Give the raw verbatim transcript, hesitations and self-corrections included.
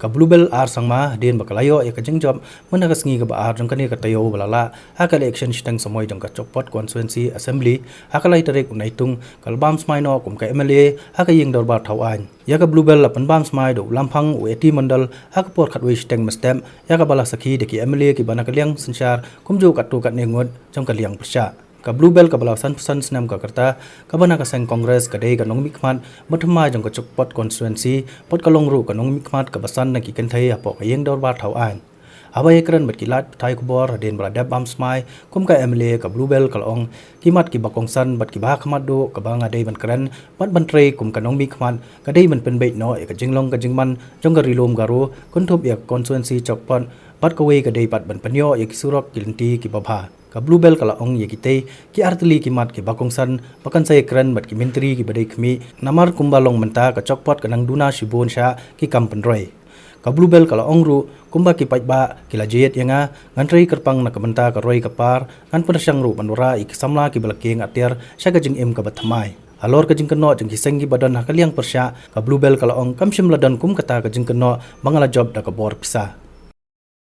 Ka Bluebell Arsangma, hadien ba ka la ïoh ïa ka jingjop mynta ka sngi kaba ar jong kane ka taïew ba la lah ha ka election shiteng samoi jong ka Chokpot Constituency Assembly, ha ka lai tarik u Naitung, ka la bam smai noh kum ka M L A ha ka ïing dorbar thaw aiñ. Ïa ka Bluebell la pynbam smai da u Lamphang u A T Mondal ha ka por khatwei shiteng mynstep, ïa kaba la sakhi da ki M L A kiba na ka liang synshar kumjuh katto katne ngut jong ka liang pyrshah. Ka Bluebell kaba la sanphew san snem ka rta, kaba na ka seng Congress, ka dei ka nongmihkhmat ba thymmai jong ka Chokpot Constituency, bad ka long ruh ka nongmihkhmat kaba san na ki kynthei hapoh ka ïing dorbar thaw aiñ. Haba ïakren bad ki lad pathai khubor hadien ba la dep bam smai kum ka M L A, ka Bluebell ka la ong, ki mat kiba kongsan bad kiba ha khmat duh kaba nga dei ban kren bad ban trei kum ka nongmihkhmat, ka dei ban pynbeit noh ïa ka jinglong ka jingman jong ka Ri Lum Garo, kynthup ïa ka constituency Chokpot, bad kawei ka dei pat ban pynïoh ïa ki surok ki lynti kiba bha. Ka Bluebell ka la ong, ïa kitei ki artylli ki mat kiba kongsan ba kan sa ïakren bad ki myntri kiba dei khmih, namar kumba long mynta ka Chokpot ka nang duna shibun shah ki kam pynroi. Ka Bluebell ka la ong ruh, kumba ki paidbah ki la jied ïa nga, ngan trei kyrpang na ka bynta ka roi ka par, ngan pyrshang ruh ban wanrah ïa ki samla kiba la kieng atiar sha ka jingim kaba thymmai. Halor ka jingkynnoh jong ki seng kiba don ha ka liang pyrshah, ka Bluebell ka la ong, kam shym la don kum kata ka jingkynnoh ba nga la jop da ka bor pisa.